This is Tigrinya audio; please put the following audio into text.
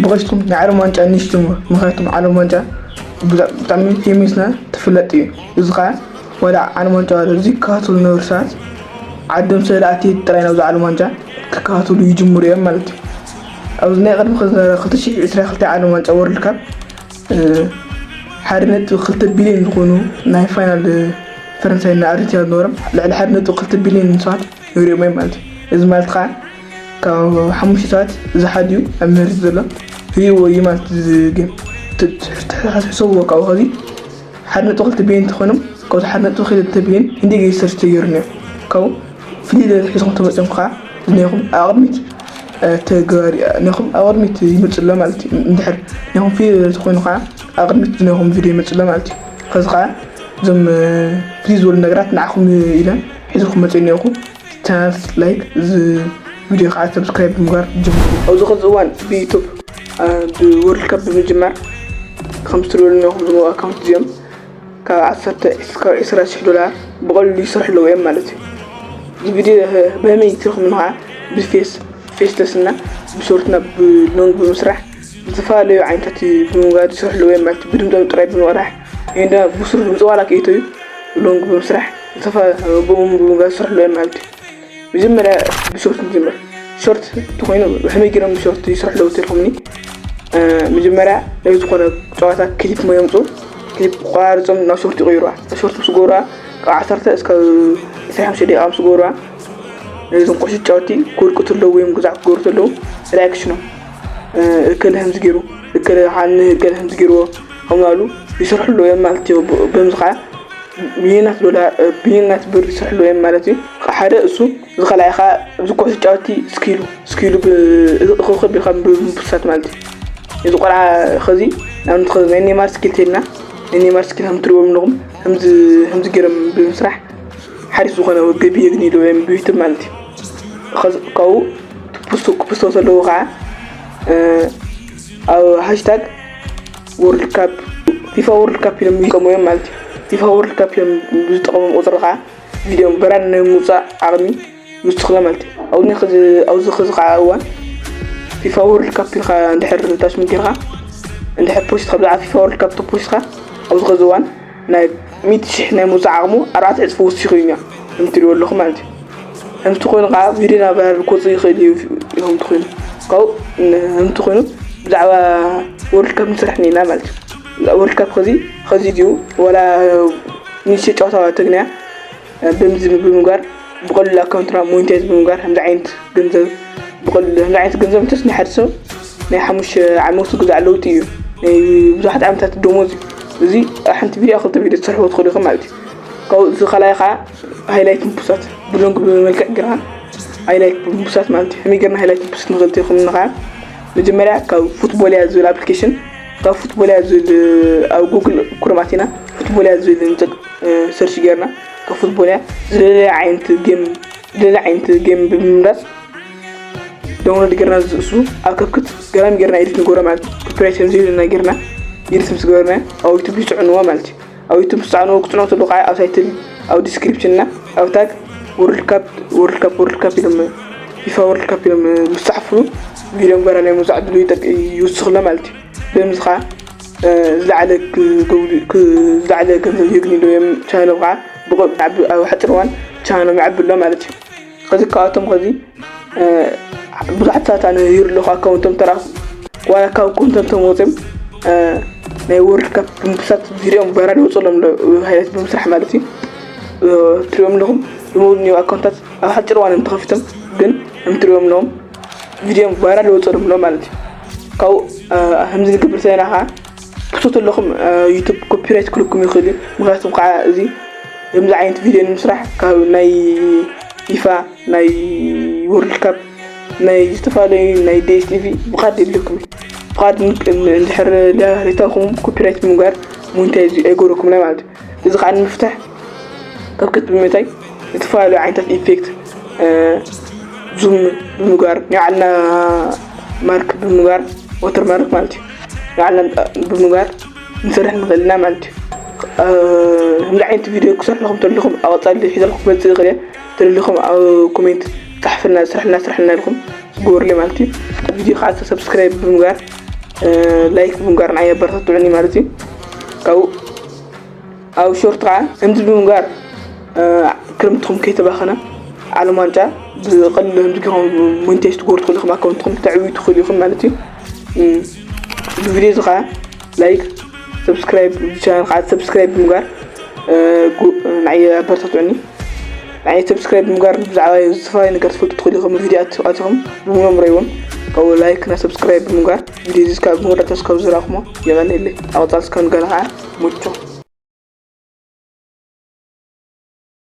ብቐሽቱም ናይ ዓለም ዋንጫ ንሽትሞ። ምክንያቱም ዓለም ዋንጫ ብጣዕሚ ፌሚስና ተፈለጥ እዩ። እዚ ከዓ ወደ ዓለም ዋንጫ እዚ ክካትሉ ነበሩ ሰባት ዓዶም ሰለኣቲ ጥራይ ናብዚ ዓለም ዋንጫ ክካትሉ ይጅምሩ እዮም ማለት እዩ። ኣብዚ ናይ ቅድሚ ክልተ ሽሕ ዕስራ ክልተ ዓለም ዋንጫ ወርልድ ካፕ ሓደ ነጥቢ ክልተ ቢልዮን ዝኾኑ ናይ ፋይናል ፈረንሳይ እና ኣርጀንቲና ዝነበሮም ልዕሊ ሓደ ነጥቢ ክልተ ቢልዮን ሰባት ንሪኦም እዮም ማለት እዩ። እዚ ማለት ከዓ ካብ ሓሙሽተ ሰባት ዝሓድዩ ኣብ መሬት ዘሎ ህይዎ እዩ ማለት እዚ ጌም። ተሓሳስብዎ ካብኡ ከዚ ሓደ ነጥቢ ክልተ ቢልዮን ተኾይኖም ካብዚ ሓደ ነጥቢ ክልተ ቢልዮን እንደ ገይሰርች ተገይሩ ነዮ ካብኡ ፍልይ ዝበለ ሒዝኩም ተመፅኦም ከዓ ዝኒኹም ኣቕድሚት ተግባሪ ኒኹም ኣቕድሚት ይመፅሎ ማለት እዩ። እንድሕር ኒኹም ፍልይ ዝበለ ተኾይኑ ከዓ ኣቕድሚት ዝኒኹም ቪድዮ ይመፅሎ ማለት እዩ። ከዚ ከዓ እዞም ፍልይ ዝበሉ ነገራት ንዓኹም ኢለ ሒዝኩም መፅእ ኒኹ ቻናል ላይክ እዚ ቪድዮ ከዓ ሰብስክራይብ ብምግባር ጀምሩ። ኣብዚ ከዚ እዋን ብዩቱብ ብወርልድ ካፕ ብምጅማር ከም ትሪእሉ ኒኹም ዝሞ ኣካውንት እዚኦም ካብ ዓሰርተ እስካብ ዕስራ ሽሕ ዶላር ብቐሊሉ ይስርሑ ኣለዉ እዮም ማለት እዩ። እዚ ቪድዮ በመይ ትርኹም ንኸዓ ብፌስ ፌስተስ እና ብሶርትና ብሎንግ ብምስራሕ ዝተፈላለዩ ዓይነታት ብምንጋድ ይስርሑ ኣለዉ እዮም ማለት እዩ። ብድምፆም ጥራይ ብምቕራሕ ወይ ድማ ብስሩ ድምፂ ዋላ ከይተዩ ሎንግ ብምስራሕ ብኡ ብምንጋድ ይስርሑ ኣለዉ እዮም ማለት እዩ። መጀመርያ ብሾርት ንጀምር። ሾርት እንተኾይኑ ብኸመይ ገይሮም ብሾርት ይስርሑ ኣለዉ ተልኩምኒ? መጀመርያ ናይ ዝኾነ ጨዋታ ክሊፕ ሞ የምፁ ክሊፕ ቆራርፆም ናብ ሾርት ይቕይሩዋ። ሾርት ምስ ገበሩዋ ካብ ዓሰርተ እስካብ ዕስራን ሓሙሽተ ደቂቃ ምስ ገበሩዋ ነዞም ቁሽ ጫወቲ ክወድቁ ተለዉ ወይም ግዛዕ ክገብሩ ተለዉ ሪያክሽኖም እከለ ከምዚ ገይሩ እከለ ሓኒ እከለ ከምዚ ገይርዎ ከምናሉ ይስርሑ ኣለዉ እዮም ማለት እዩ። ብምዚ ከዓ ሚሊዮናት ዶላር ሚሊዮናት ብር ይስርሕሉ እዮም ማለት እዩ። ሓደ እሱ እዚ ካልኣይ ከዓ ኣብዚ ኩዕሶ ጫወቲ ስኪሉ ስኪሉ እኽብካ ብምብሳት ማለት እዩ። እዚ ቆልዓ ኸዚ ንኣብነት ኸዚ ናይ ኔማር ስኪል ተልና ናይ ኔማር ስኪል ከም ትሪእዎም ኣለኹም ከምዚ ገይሮም ብምስራሕ ሓሪፍ ዝኾነ ገቢ የግኒ ኢሉ እዮም ብዩቱብ ማለት እዩ። ካብኡ ክፕስቶ ከለዉ ከዓ ኣብ ሃሽታግ ወርልድ ካፕ ፊፋ ወርልድ ካፕ ኢሎም ይጥቀሙ እዮም ማለት እዩ። ፊፋ ወርልድ ካፕ ኢሎም ብዝጠቐሞም ቁፅሪ ከዓ ቪድዮም በራድ ናይ ምውፃእ ዓቕሚ ይውስኽሎ ማለት እዩ። ኣብዚ ኸዚ ኣብዚ ኸዚ ከዓ እዋን ፊፋ ወርልድ ካፕ ኢልካ እንድሕር ታሽሙ ጌርካ እንድሕር ፖስት ካብ ብዛዕባ ፊፋ ወርልድ ካፕ ተፖስትካ ኣብዚ ኸዚ እዋን ናይ ሚእቲ ሽሕ ናይ ምውፃእ ዓቕሙ ኣርባዕተ ዕፅፊ ወሲኹ እዩ እኒኦ። ከምትሪእዎ ኣለኹም ማለት እዩ። ከምቲ ኮይኑ ከዓ ቪድዮና ቫይራል ክወፅእ ይኽእል እዩ። ከምቲ ኮይኑ ካብኡ ከምቲ ኮይኑ ብዛዕባ ወርልድ ካፕ ንሰርሕ ኒና ማለት እዩ። ወርልድ ካፕ ኸዚ ኸዚ ድዩ ወላ ንእሽተይ ጨዋታ ተግንያ በምዚ ብምግባር ብቐሊሉ ኣካውንትና ሞኒታይዝ ብምግባር ከምዚ ዓይነት ገንዘብ ብቐሊሉ ከምዚ ዓይነት ገንዘብ እንተስ ናይ ሓደ ሰብ ናይ ሓሙሽተ ዓመት ዝግዛእ ለውጢ እዩ። ናይ ብዙሓት ዓመታት ደሞዝ እዩ። እዚ ኣብ ሓንቲ ቪድዮ ክልተ ቪድዮ ትሰርሕዎ ትኽእሉ ኢኹም ማለት እዩ። ካብኡ እዚ ካልኣይ ከዓ ሃይላይት ምፑሳት ብሎንግ ብመልክዕ ጌርና ሃይላይት ምፑሳት ማለት እዩ። ከመይ ጌርና ሃይላይት ምፑስ ንኽእል ኢኹም ንኸዓ መጀመርያ ካብ ፉትቦልያ ዝብል ኣፕሊኬሽን ካብ ፉትቦልያ ዝብል ኣብ ጉግል ክሮም ኣቲና ፉትቦልያ ዝብል ሰርች ጌርና ካብ ፉትቦልያ ዝደለየ ዓይነት ጌም ዝደለየ ዓይነት ጌም ብምምራፅ ዳውንሎድ ጌርና ዝእሱ ኣብ ከብክት ገራሚ ጌርና ኤዲት ንገብሮ ማለት ኮፒራይት ከም ዘይብልና ጌርና ኤዲት ምስ ገበርና ኣብ ዩቱብ ይፅዕንዎ ማለት እዩ። ኣብ ዩቱብ ምስ ፃዕንዎ ክፅዕኖ ተሎ ከዓ ኣብ ታይትል ኣብ ዲስክሪፕሽን እና ኣብ ታግ ወርልድ ካፕ ወርልድ ካፕ ወርልድ ካፕ ኢሎም ፊፋ ወርልድ ካፕ ኢሎም ምስ ፃሕፍሉ ቪድዮም ገራ ናይ ምውፃእ ድሉ ይውስኽሎ ማለት እዩ። ብምዚ ከዓ ዝለዓለ ዝለዓለ ገንዘብ የግኒ ዶ እዮም ቻይኖም ከዓ ብቆብ ኣብ ሓፂር እዋን ቻይኖም ይዓቢ ኣሎ ማለት እዩ። ከዚ ካብኣቶም ከዚ ብዙሓት ሰባት ኣነ ይር ኣለኹ ኣካውንቶም ተራ ዋላ ካብ ኮንተንቶም ወፅም ናይ ወርልድ ካፕ ብምብሳት ቪድዮም ቫይራል ይወፅሎም ሃይላይት ብምስራሕ ማለት እዩ። ትሪኦም ኣለኹም ዝመውድ ኒው ኣካውንታት ኣብ ሓፂር እዋን እዮም ተኸፊቶም ግን ከም ትሪኦም ኣለኹም ቪድዮም ቫይራል ይወፅሎም ኣሎ ማለት እዩ። ካብኡ ከምዚ ንገብር ዘለና ከዓ ብሶት ኣለኹም ዩቱብ ኮፒራይት ክልኩም ይኽእል እዩ። ምክንያቱም ከዓ እዚ ከምዚ ዓይነት ቪድዮ ንምስራሕ ካብ ናይ ፊፋ ናይ ወርልድ ካፕ ናይ ዝተፈላለዩ ናይ ዲኤስቲቪ ብቃድ የድልኩም እዩ። ብቃድ እንድሕር ሪታኹም ኮፒራይት ብምግባር ሞኒታይዝ ኣይገብረኩም ናይ ማለት እዩ። እዚ ከዓ ንምፍታሕ ከብክት ብምታይ ዝተፈላለዩ ዓይነታት ኢፌክት ዙም ብምግባር ናይ ዓልና ማርክ ብምግባር ወተር ማርክ ማለት እዩ ናይ ዓልና ብምግባር ንሰርሕ ንኽእል ኢና ማለት እዩ። ከምዚ ዓይነት ቪድዮ ክሰርሕልኩም ተለኹም ኣቐፃሊ ሒዘልኩም ክመፅእ ይኽእል እየ ተደሊኹም ኣብ ኮሜንት ፃሕፍልና ስርሕልና ስርሕልና ኢልኩም ግበሩለይ ማለት እዩ። ቪድዮ ከዓ ሰብስክራይብ ብምግባር ላይክ ብምግባር ንዓይ ኣበረታትዑኒ ማለት እዩ። ካብኡ ኣብ ሾርት ከዓ ከምዚ ብምግባር ክረምትኹም ከይተባኸነ ዓለም ዋንጫ ብቐሊሉ ከምዚ ገይሮም ሞኒታይዝ ትገብሩ ትኽእሉ ኢኹም፣ ኣካውንትኹም ተዕብዩ ትኽእሉ ኢኹም ማለት እዩ። ብቪዲዮ እዚ ከዓ ላይክ፣ ሰብስክራይብ፣ ቻናል ከዓ ሰብስክራይብ ብምግባር ንዓይ ኣበረታትዑኒ። ንዓይ ሰብስክራይብ ብምግባር ብዛዕባ ዝተፈላለዩ ነገር ትፈልጡ ትኽእሉ ኢኹም። ቪዲዮ ኣቲኹም ብምሎም ረይዎም ካብኡ ላይክ እና ሰብስክራይብ ብምግባር ቪዲዮ እዚ እስካብ መወዳእታ እስካብ ዝረኣኹሞ የቐንየለይ። ኣብ ቀፃሊ እስካብ ንገናኝ ከዓ ሙቹ።